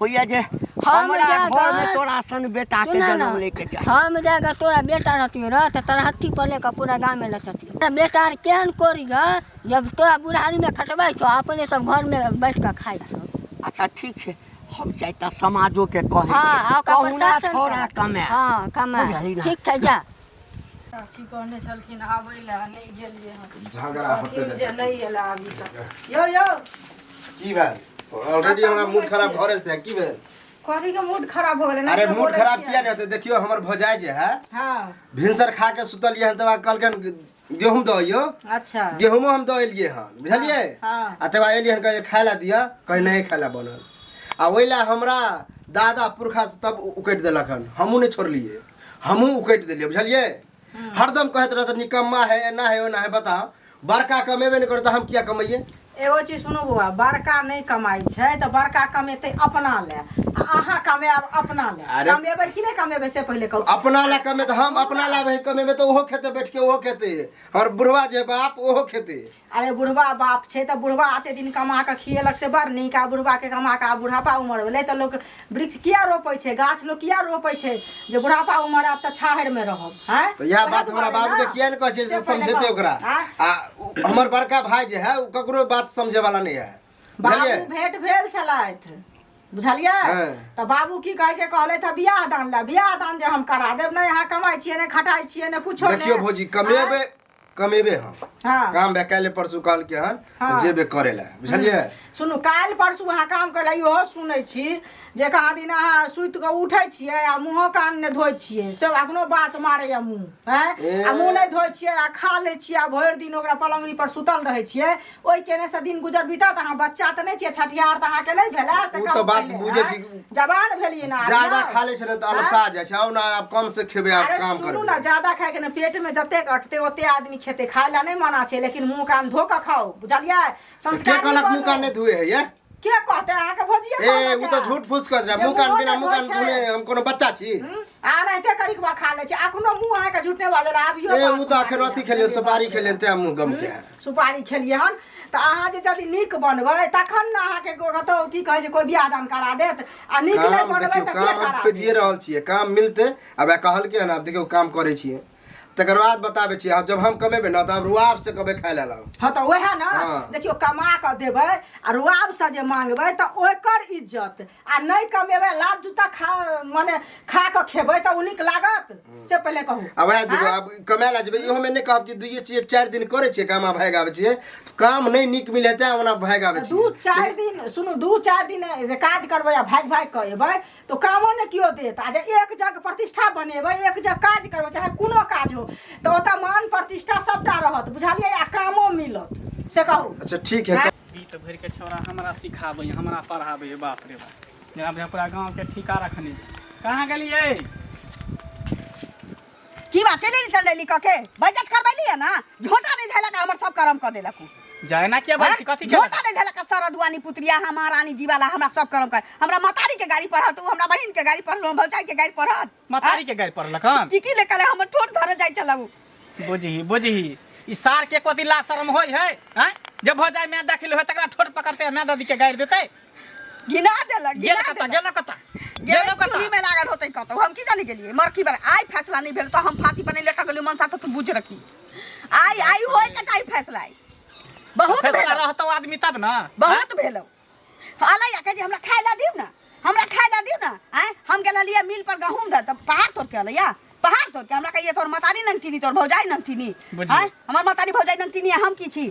होइया जे हम हमरा जा घर में घर- तोरा सन बेटा के सुना जन्म ना लेके चाही हम जाकर तोरा बेटा रहती रह तऽ तरहत्थी पर लेकर पूरा गाँव में लचती तोरा बेटा आर केहन कोरी ह जब तोरा बुढ़ारी में खटबै छौ अपने सब घर में बैठ कऽ खाइ छौ अच्छा ठीक छै हम चारिटा समाजो के कहै हाँ आ छी ओकरा कहुना प्रशासन छोड़ा करत। कमाए हाँ कमाए बुझलही ना? ठीक छै जा चाची कहने छलखिन आबै लए नहि गेलियै हन झगड़ा होते कहथिन जे नहि एला अभी तक यौ यौ की भेल ऑलरेडी हमरा मूड खराब घरे से है की भेल कथी के मूड खराब हो गेलै अरे मूड खराब किया नहीं होते देखियो हमर भौजाई जे है हाँ भिनसर खा के सुतलियै हन तब कहलकन गेहूँ दऽ अइयो अच्छा गेहूँमो हम दऽ एलियै हन बुझलियै हाँ। आ तकर बाद एलियै हन कहलियै खाय लए दिअ कहीं नहीं खाय लए बनल आ ओहि लए हमरा दादा पुरखा तब उकटि देलक हन हमहूँ नहि छोड़लियै हमहूँ उकटि देलियै बुझलियै हरदम कहैत रहत निकम्मा है एना है ओना है बताओ बड़का कमेबे नहि करत तऽ हम किया कमैयै एगो चीज सुनू बौआ बड़का नहि कमाइ छै तऽ बड़का कमेतै अपना लए आ अहाँ कमायब अपना लए अरे- कमेबै कि नहि कमेबै से पहिले कहू अपना ला कमे तऽ हम अपना ला भाई कमेबै तऽ ओहो खेतै बैठ के ओहो खेतै हमर बुढ़वा जे बाप ओहो खेतै अरे बुढ़वा बाप छै तऽ बुढ़वा एते दिन कमा कऽ खियेलक से बड़ नीक आ बुढ़वाके कमा कऽ आब बुढ़ापा उमर भेलै तऽ लोक वृक्ष किया रोपै छै गाछ लोक किया रोपै छै जे बुढ़ापा उमर आयत तऽ छाहरिमे रहब आँय तऽ इएह वएह बात हमरा दुआरे बाबूके ने। किया नहि कहै छै से से पहिले समझेतै कहू। ओकरा आँय? आ हमर बड़का भाय जे है ओ ककरो बात समझे वाला नहि है बुझलियै बाबू भेंट भेल छलथि बुझलियै हाँ। तऽ बाबू की कहै छै कहलथि हँ बियाह दान लए बियाह दान जे हम करा देब नहि अहाँ कमाइ छियै नहि खटाइ छियै नहि कुछो नहि देखियौ भौजी कमेबै कमेबे हम हाँ काम बे काल्हि परसू कहलकै हन तऽ हाँ। जेबे करे लए बुझलियै सुनू काल्हि परसू अहाँ काम करै इहो सुनै छी जे कहाँ दिन अहाँ सुति कऽ उठै छियै आ मुँहो कान नहि धोइ छियै से अखनो बास मारैया मुँह आँय ए। आ मुँह नहि धोइ छियै आ खा लै छियै आ भरि दिन ओकरा पलङ्गनी पर सुतल रहै छियै ओहि केने से दिन गुजर बीतत अहाँ बच्चा तऽ नहि छियै छठिहार तऽ अहाँके नहि भेलै से ओ कम तऽ बात पहिले, बुझै आँय? छी। जवान भेलियै ने आब ज्यादा यौ। खा लै छै ने तऽ अलसा जाइ छै आउ ने आब कम से खेबै आब अरे काम सुनू करबै ने ज्यादा खायके ने पेट में जतेक अटते ओते आदमी खेते खाय ला नहीं मना छै लेकिन मुंह कान धो कऽ खाओ बुझलियै के संस्कारी कहलक मुंह बनू। कान नहि धुए है ये के कहते अहाँके भौजिये ए कहलक उ तऽ है। झूठ फूस कर जे मुंह कान मुँहो बिना नहि मुंह कान धोइ छै। धुने हम कोनो बच्चा छी आ एनाहिते करिकबा खा लै छै अखनो मुंह अहाँके झूठ नहि बाजल आबियो ए बास उ तऽ अखन मारैया। अथी खेलियै सुपारी खेलियै तें मुंह गम के है सुपारी खेलियै हन तऽ अहाँ जे यदि नीक बनबै तखन ने अहाँके कतहु की कहै छै कोइ बियाह दान करा देत आ नीक नहि काम बनबै देखियौ तऽ के काम हम करा खोजिए देत रहल छियै काम मिलतै आब कहलकै हन आब देखियौ काम करै छियै तकर बाद बताबै छियै जब हम कमेबै ने तऽ आब रुआब से कहबै खाय लए लाउ हँ तऽ उएह ने हाँ। देखियौ कमा कऽ देबै आ रुआबसँ जे मांगबै तऽ ओकर इज्जत आ नहि कमेबै लात जूता खा मने खा कऽ खेबै तऽ ओ नीक लागत से पहिले कहू आ वएह देखियौ आब कमाय लए जेबै इहोमे नहि कहब कि दुइए छियै चारि दिन करै छियै काम आ भागि आबै छियै काम नहि नीक मिले तें ओना भागि आबै दू छियै चारि दिन सुनू दू चारि दिन जे काज करबै आ भागि भागि कऽ एबै तऽ कामो नहि केओ देत आ जे एक जग प्रतिष्ठा बनेबै एक जग काज करबै चाहे कोनो काज हो तऽ ओतऽ मान प्रतिष्ठा सबटा रहत बुझलियै आ कामो मिलत से कहू अच्छा ठीक है बीत भरि के छौड़ा हमरा सिखाबै हमरा पढ़ाबै बाप रे बाप जेना बुझाय पूरा गाँव के ठीका रखने कहाँ गेलियै की बात चलि एली चंदैली कऽ के बेइज्जत करबैली ना झोटा नहि धैलक हमर सब करम कऽ देलक उ। जाय ना किया बात कथी के झोटा नहीं धेलक सरदुआनी पुत्रिया हम महारानी जी वाला हमरा सब करम कर हमरा मतारी के गाड़ी पढ़त उ हमरा बहिन के गाड़ी पढ़ल भौजाई के गाड़ी पढ़त मतारी के गाड़ी पड़लक हन की की ले कले हमर ठोर धरे जाय चलाबू बुझही बुझही ई सार के कथी ला शर्म होय है हैं जब हो जाय मैं दाखिल होय तकरा ठोर पकड़ते मैं दादी के गाड़ी देते गिना देलक गेल गिना कता देलक गेल कता गेल गेल कता चुनी में लागल होतै कतौ हम की जाने गेलियै मरकी बार आइ फैसला नहीं भेल तो हम फांसी पर नहीं लटक गेलियै मनसा तो तू बुझ रखी आइ आइ होय के चाही फैसला आइ बहुत फैसला भेल रहतौ आदमी तब ना बहुत भेल अलै आ कहै छै हमरा खाय ला दियौ ना हमरा खाय ला दियौ ना आँय हम गेल हलियै मिल पर गहूँम दऽ तऽ पहाड़ तोड़ के अलैया पहाड़ तोड़ के हमरा कहिए तोर मतारी नंग चीनी तोर भौजाई नंग चीनी बुझियौ। आँय हमर मतारी भौजाई नंग चीनी आ हम की छी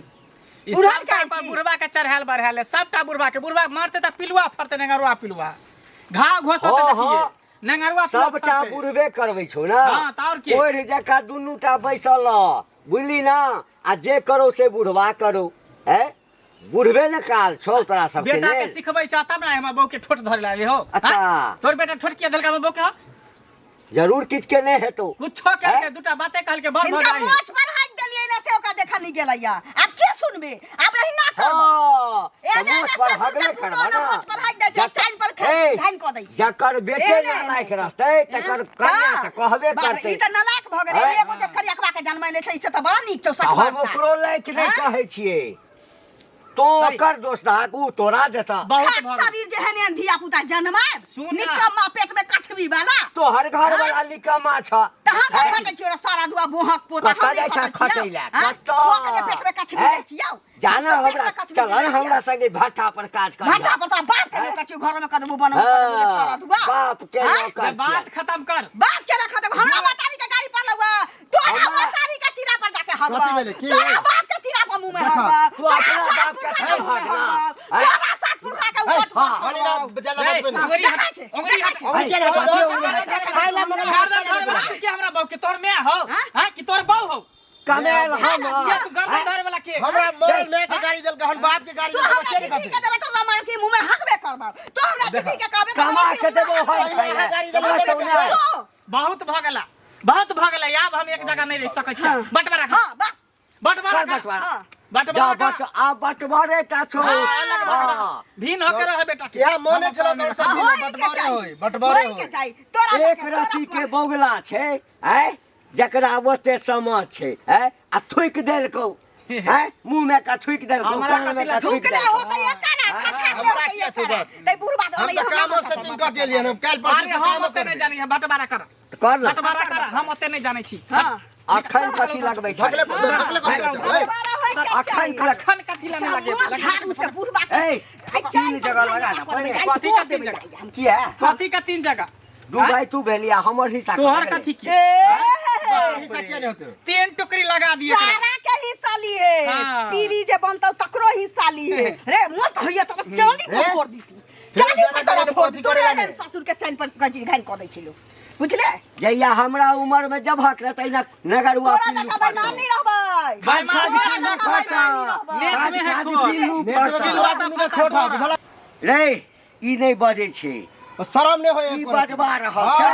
ई बुढ़ल सबटा खाइ पर छी। बुढ़वा के चढ़ायल बढ़ायल है सबटा बुढ़वा के बुढ़वा मारते तऽ पिलुआ फड़ते नेंगरुआ पिलुआ घाव घोस होते हाँ, देखिए हाँ। नेंगरुआ पिलुआ सबटा फड़तै। बुढ़बे करबै छौ ना हाँ, तऽ आओर की? ओढ़ जकाँ दुनू टा बैसल रह बुझली ना आ जे करो से बुढ़वा करो है बुढ़बे ने काल छौ तोरा सबके बेटा के लेल सिखबै छ तब ना हमर बहू के ठोट धरे लागले हो अच्छा। हाँ? तोर बेटा ठोट किया देलका हमर बहू के हो? जरूर किछ के नहि हेतौ कुछो हैं? कहलके दूटा बाते कहलके बड़ भऽ हिनका जाइ मोछ पर हाथ देलियै ना से ओकरा देखल नहीं गेलैया आब के सुनबे आब रही ना करब हाँ, एने तऽ एने मोछ पर ससुर के हगले पुतोह करबह ने ना। मोछ पर हाथ दै छै, चानि पर ए, घानि कऽ दै छै। जकर बेटे एने, नालायक एने। रहतै तकर कन्या तऽ कहबे बाप रे, करतै ई तऽ नालायक भऽ गेलै हैं? एगो जे करियकवा के जनमैले छै ई से तऽ बड़ा नीक छौ आ सखवा हम ओकरो लायक नहि हैं? कहै छियै तो ओकर दोस्त दहक ऊ तोरा देता बहुत खाट भऽ गेल। शरीर जेहन एहन धिया पुता जनमायब सुन ना। निकम्मा पेट में कछबी वाला तोहर घर वाला निकम्मा छ तऽ हम हैं? खटै छियौ रे सारा दुआ बोहक पोता कतऽ हम जाइ नहि छह खटै खटै लए? छियौ कतऽ? कऽ के जे पेट में कछबी हैं? दै छियौ जाना पेट हमरा में कछबी चल दै न हमरा छियौ। संगे भट्ठा पर काज कर भट्टा पर तो बाप के नौकर छियौ घर में कदबो बनबो कदबो रे सारा दुआ बाप के हैं? नौकर बात छियै। खत्म कर बात केना खतम हमरा मतारी के गाड़ी पर लगा तोरा हमरा- मतारी के चीरा पर जाके हगब कथी भेलै? की? तोरा बाप के चीरा पर मुंह में देखा, हगब तू अपना बाप के तोरा थोड़े हग ना। हैं? तोरा सात पुरखा के ऊपर हाँ, खाली ना ज्यादा रे, बजबै नहीं। अंगुरी हट, देखा छै, अंगुरी देखा हट। छै। अंगुरी किया नहीं हटबै? खाय ला मगर गर्दन धरे वाला तू के हमरा बहू के तोर my हो हां कि तोर बहू हो कमेल हम ये तू गर्दन धरे वाला के हमरा मरल माय के गाड़ी देलकै हन बाप के गाड़ी तू देलकै हमरा के दीदी नहीं के देबै तो हमरा के मुंह में हगबे करबौ तो हमरा दीदी के कहबे तो कमा हमरा के देबो मुँह में हम हगबे खाय यहाँ गाड़ी ला। देलकै, मस्त देलकै। उन्हें। करबौ। बहुत भऽ गेला बहुत भऽ गेला आब हम एक जगह नहीं रह सकै छी बंटवारा कर हां बस बंटवारा कर कर बंटवारा। हाँ। बंटवारा जा कर बट आ बटवारे टा छौ हाँ, अलग हाँ। भिन्न होके रह बेटा के इएह मोने छला तोर सब दिन होई के बटवारे चाही होय बटवारे होई के होय चाही तोरा एक देखे, तोरा रति के बौगला छै आँय जकरा ओते समझ छै आँय आ थुकि देलकौ आँय मुँह में का थुकि देलकौ हमरा कान में कथी का ला थुकि थुकले देलकौ होतै एकाना खखाले हमरा होतै किया एकाना थुकत? तै बुढ़बा हम दलैया तऽ कामो सेटिंग कऽ के एलियै हन काल्हि परसू अरे से हम कामो ओते नहीं करबै जानी है बंटवारा कर कर ना बंटवारा कर हम ओते नहीं जानै छी हां अखन कथी लगबै छै झगले झगले कथी लगबै छै? बटवारा होई के अखन चाही कथी अखन कथी ला नहीं लगे मोर झाड़ू से बुढ़बा के ए, आई तीन जगह लगा ना पहिले। कथी का तीन जगह किया कथी का तीन जगह दू भाई तू भेलिया हमर हिस्सा तोहर कतऽ कथी गेलै? के ए हिस्सा किया नहीं होते तीन टुकड़ी लगा दिए एकरा। सारा के हिस्सा लिए हाँ। पीरी जे बनतौ तकरो हिस्सा लिए रे मत होइए तो चांदी पर ए? फोड़ दीती फेर चांदी पर ज्यादा तोरा करे फोड़ कथी दी करे तोरे ला एहन ससुर के चैन पर गजी घाइन कऽ दै छै लोग बुझले जहिया हमरा उमर में जब हक रहतै ना नगरुआ तोरा पिल्लू जकाँ बेईमान नहि रहबै बेईमान तोरा पिल्लू जकाँ बेईमान नहि रहबै। नेत में है खोट। पिल्लू नेत में फटत। पिल्लू आदमी के खोट है, बुझला? रे ई नहि बजै छै शरम नहि होय ई बजबा रहल छै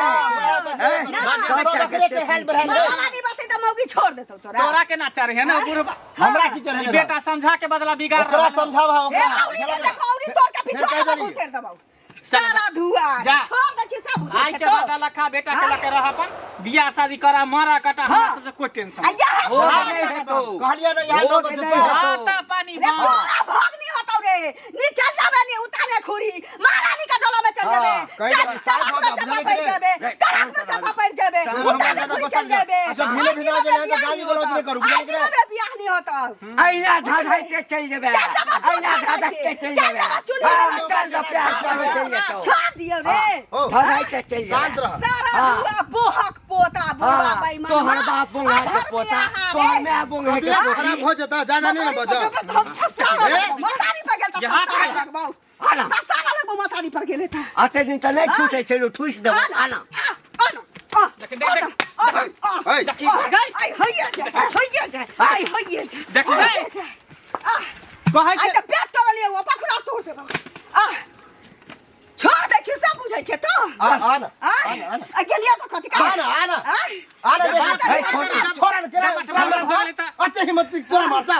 हैं? सब सबटा के अकरे से हेल सेटिंग बढ़ायल छै। है। बाबा नहीं बाते तऽ मौगी छोड़ देतौ तोरा तोरा के ना चाहे है ना बुढ़बा हमरा की ई चढ़ेले बेटा समझा के बदला बिगाड़ ओकरा रहल है। समझावा ए ओकरा औरी के देखो औरी तोड़ के फेर पिछुआ कहि के देली। घुसेर देबौ सारा धुआ जा। छोड़ दै छी सब बुझै आई छै के तो बदला लखा बेटा के हाँ? लके रह अपन बियाह शादी करा मारा कटा हमरा हाँ। सबसे कोई टेंशन आ यहाँ हो तोरा नहि हेतौ कहलियै ना यहाँ हो न नहि बजतै। हेतौ। आता पानी रे बा तोरा भगनी होतौ रे नी चल जाबे नी उताने खुरी महारानी के डोला में चल जाबे हाँ, कहि चल देली, साफ सड़क हो में जा, चपा बुझलियै पड़ कि नहि? जाबे रे, सड़क में चपा पड़ जाबे हमरा उताने ज्यादा खुरी गुस्सा चल जाबे अच्छा, भिने भिना गेलै तऽ गाली गलौज नहि करू, बुझलियै कि नहि? आज बियाह नहीं होतौ अहिना धधक के चलि जेबै चल जेबै, तू अहिना धधक के चलि चल जेबै जेबै, चुल्ही हाँ, में चल जा प्यार करबै चलि जेतौ छोड़ दियौ रे हो धधक के चलि जेबै शांत रह सारा हाँ। धुआ बोहक पोता बुढ़वा हाँ, बेईमान तोहर बाप बोंगा के पोता तोहर माय बोंगा के तबियत पोती खराब हो जेता ज्यादा नहीं ना बजा मतारी पर गेल ये हाथ तऽ लगा। लगबौ आना। ससारा लगबौ मतारी पर गेल तऽ अते दिन तऽ नहि ठूसै छै ठूसि देबै आना आना देख, देख, देख। ऐ, देखी गई आई होइए जाय होइए जाय आई होइए जाय देख, होइए देख। जाय आह कहै आइ छै तऽ पेट तोड़लियै ओ पखुरा तोड़ देबौ आह छोड़ दै छी सब बुझै छै तो आ आ ना आह आ ना आ गेलियै तऽ कथी आ ना आ ना आह आ ना जब देख है, छोड़ छोड़ ना केना जब तोरा भऽ गेलै मारता अते हिम्मत तोरा मारता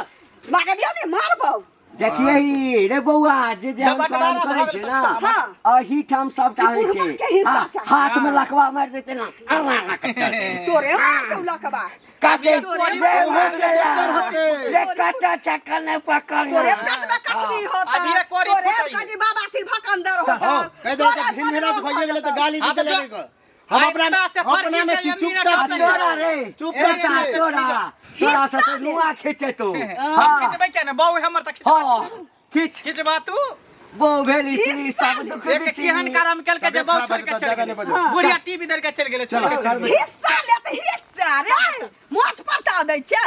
मारे दियौ ने मारबौ। देखिए ही रे बौआ, जे जे जब हम बंटवारा करम करै भऽ छै गेल ना, तऽ हाँ। एही ठाम सबटा होइ बुढ़बा छै। के हिस्सा हाँ, चाही। हाथ में लकवा मारि देतै ना, एना एना के चलतै। तोरे मारतौ लकबा। काटे तोरे रे बेहतर होतै। रे कत्ता चक्कर नहि पकड़। तोरे पेट में कचनी होता। अभिये कोरी तोरे फुटै। कजी बाबा सिर्फ अंदर होता। हँ, कहि देलक तऽ भिन भिना भइए गेलै तऽ गाली हाँ, दिते तऽ जो- लगै कऽ। हम अपना आइता से हम अपना में फर्की छी से चुपचाप जमीन छी। तोरा रे चुपचाप चुपचाप छी। तोरा तोरा से तो नुआ खींचे तू। हम हाँ खिचबै क्या ने बहू हमर तऽ खिचबा। हाँ, खींच। खिचबा तू। बो भेल स्त्री सब दुख एक केहन करम केलकै जे तबियत बहू खराब छोड़ि के भऽ जेतौ, चलि ज्यादा गेलै। नहि बजौ। बुढ़िया टीवी धरि के चलि गेलै, छोड़ि के चलि गेलै। हिस्सा लेत हिस्सा रे, मोछ पटा दै छै।